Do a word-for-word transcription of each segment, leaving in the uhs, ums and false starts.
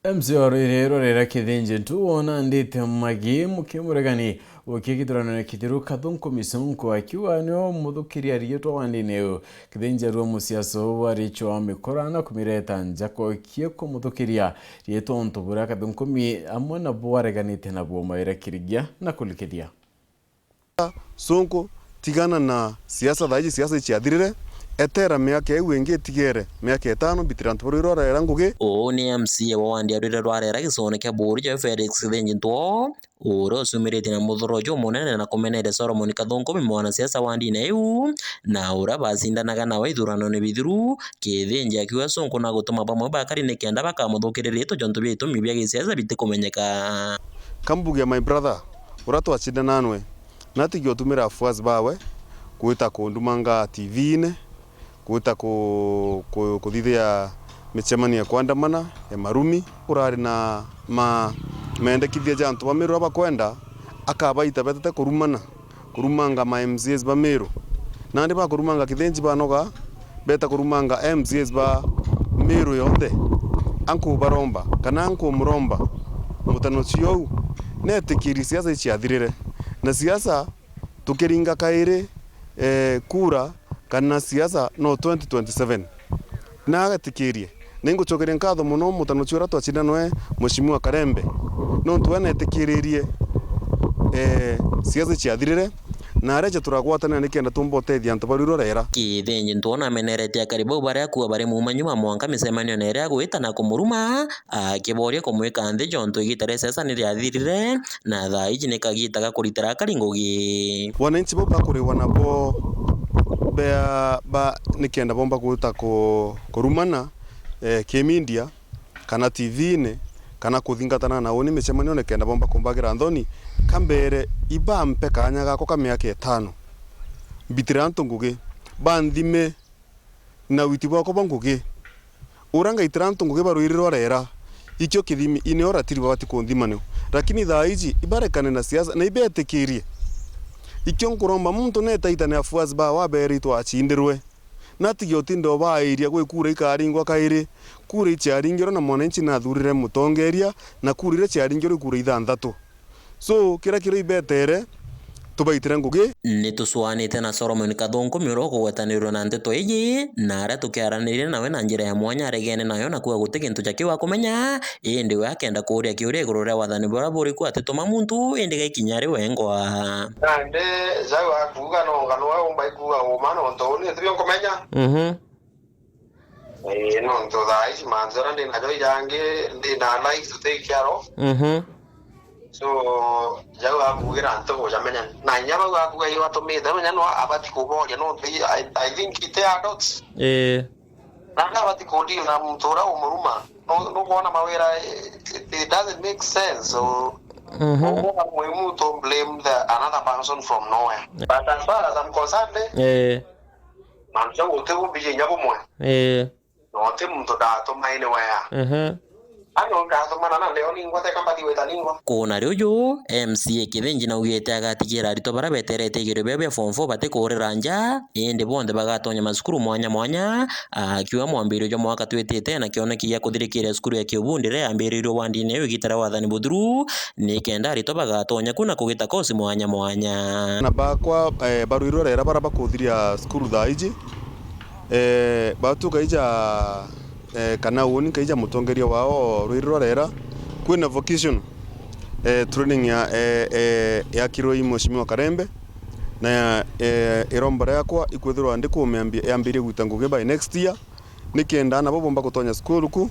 M C A wa rwiri rwa Rera Kithinji Ntu wona ndite Magi Mukimuregani ukia githurano kithiru Kathunku Misonko akiuga nio muthukiria riitwa wandine u. Kithinji arua musiasa u wa Rachel Mikora na kumireta nja kokie kumuthukiria riitwa untu buria Kathunkumi amwe nabo areganite nabo mawira kirigia na kulikithia. Sonko, tigana na siasa thaa iji, siasa iciathirire, etera miaka iu ingi itigere, miaka itano, mbitira antu ba rwiri rwa Rera ngugi. Uu ni M C A wa wandi ya rwiri rwa Rera gicone kia Buuri ja Felix Kithinji Ntuo, uria ucumiritie na muthuro jumunene na kumeneria Solomon Kathunkumi mwanasiasa wa ndini iu, na uria bacindanaga nawe ithuranone bithiru, Kithinji akiuga Sonko na gutuma bamwe bakari nikenda bakamuthukiria riitwa jontu bia itumi bia gisiasa bitikumenyeka. Kambugia my brother, uria twacindana nawe, na atigia utumira afuasi bawe gwita kundumanga T V-ine, gwita ku-, ku-, kuthithia micemanio ya kwandamana ya marumi. Urari na ma-, mendekithia ja antu ba Meru bakwenda akabaita betete kurumana, kurumanga ma M C As ba Meru. Nandi bakurumanga Kithinji banoga, beta kurumanga M C As ba Meru yonthe. Ankubaromba, kana ankumuromba, mutano cio u, netikiri siasa iciathirire. Na siasa, tukiringa kairi, eh, kura kana siasa no twenty twenty-seven. Na agatikirie. Na ingucokeria nkatho mono mutano cio uria twacindana nawe, Mheshimiwa Karembe. Nontu we netikiririe, eh, siasa iciathirire, na areja turagwatanira nikenda tumba utethia antu ba rwiri rwa Rera. Kithinji Ntuo nameneretie akari bau baria akua bari mumanyu ma mwanka micemanio na iria agwita na kumuruma, akiboria kumwika nthi jontu igita ria siasa ni riathirire, na thaa iji ni kagiita ga kuritira akari ngugi. Wananchi bau bakuriwa nabo bea-, ba-, nikenda bomba gwita ku-, kurumana, eh, ki media, kana T V-ine, kana kuthingatana na uni micemanio nikenda bomba kumbagira nthoni, kambere ibampe kanya gakwa ka miaka itano. Mbitire antu ngugi, banthime na witi bwakwa bwa ngugi. Uria ngaitira antu ngugi ba rwiri rwa Rera, ikio kithimi, inio ratiri babati kunthima nio. Lakini thaa iji, ibarekane na siasa, na ibetikirie. Ikio nkuromba muntu netaitane afuasi bawe abeere itwacindirwe. Natige utinde ubairia gwi kura ikaringwa kairi. Kura iciaringirwe na mwananchi nathurire mutongeria, na kura iria ciaringirwe i kura ithanthatu. So, kiria kiria ibetere, tubaitire ngugi. Ni tucwanite na Solomon Kathunku miuro kugwetanirwe na nteto iji, na aria tukiaranirie nawe na njira ya mwanya aregene nayo na kuuga guti gintu ja kiu akumenya, indi we akenda kuuria kiuria iguru ria wathani buria buri ku atituma muntu, indi gaikinya ari wengwa. Nandi jau akuuga no ngano we umba ikuuga uma nontu uni nitibio nkumenya. Mhm. Ii, nontu thaa ici mantu jaria ndi najo ijangi, ndi na life to take care of. Mhm. So, jau akuugira antu kujamenya. Na inya bau akuuga iyo atumite, menya no abati kuboria, nontu i-, I, I think ite adults. Ii. Na nda abati kudeal na muntu uria umuruma. No, nukwona mawira, it, it doesn't make sense. So, mhm, uguo mwi muntu blame the another person from nowhere. But as far as I'm concerned, ii. Mantu jau uti bumbiji inya bumwe. Ii. Na uti muntu ndatumaine wea. Mhm. Ano ngatumana na leo ningwa teka mbathi gwita ningwa. Kuna riu ju, M C A Kithinji naugite agatigira aritwa baria beterete igerio biao bia form four batikuurira nja, indi bonthe bagatonya macukuru mwanya mwanya, akiuga mwambirio jwa mwaka twitite na kioneki gia kuthirikiria cukuru ya Kiubundi iria yambirirwe wandine iu igita ria wathani buthiru, nikenda aritwa bagatonya ku na kugita kosi mwanya mwanya. Na bakwa, eh, ba rwiri rwa Rera baria bakuthiria cukuru thaa iji, eh, batu kaija, eh, kana uni kaija mutongeria wao rwiri rwa Rera, kwina vocation, eh, training ya, eh, eh, yakirwe i Mheshimiwa Karembe, na, eh, iromba riakwa ikwithirwa ndikumiambia yambirie gwita ngugi by next year. Nikenda nabo bomba gutonya cukuru ku,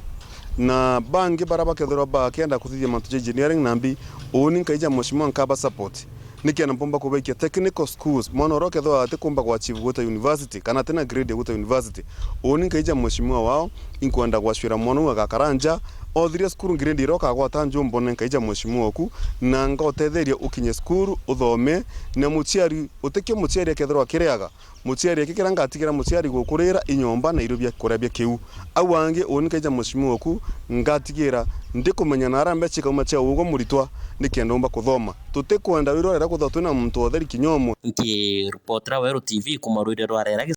na bangi baria bakethirwa bakenda kuthithia mantu ja engineering nambi, uni nkaija Mheshimiwa nkaba support. Nikenda mpomba kubaikia technical schools, mwana uria ukethirwa atikumba gwa achieve gwita university, kana atina grade ya gwita university, uni nkaija Mheshimiwa wao, inkwenda gwacwira mwana uu agakara nja, othiria cukuru grade iria ukagwata njumbone nkaija Mheshimiwa oku, na ngotetheria ukinye cukuru, uthome, na muciari, utikio muciari akethirwa akiriaga, muciari aki kiria ngatigira muciari gukurira i nyomba na irio bia kuria bia kiu. Au angi uni nkaija Mheshimiwa oku ngatigira ndikumenya na aria mbeca ikauma cia ugwe muritwa nikenda umba kuthoma. Tutikwenda rwiri rwa Rera kwithirwa twina muntu o theri kinya umwe. Nkiripotera Weru T V kuma rwiri rwa Rera.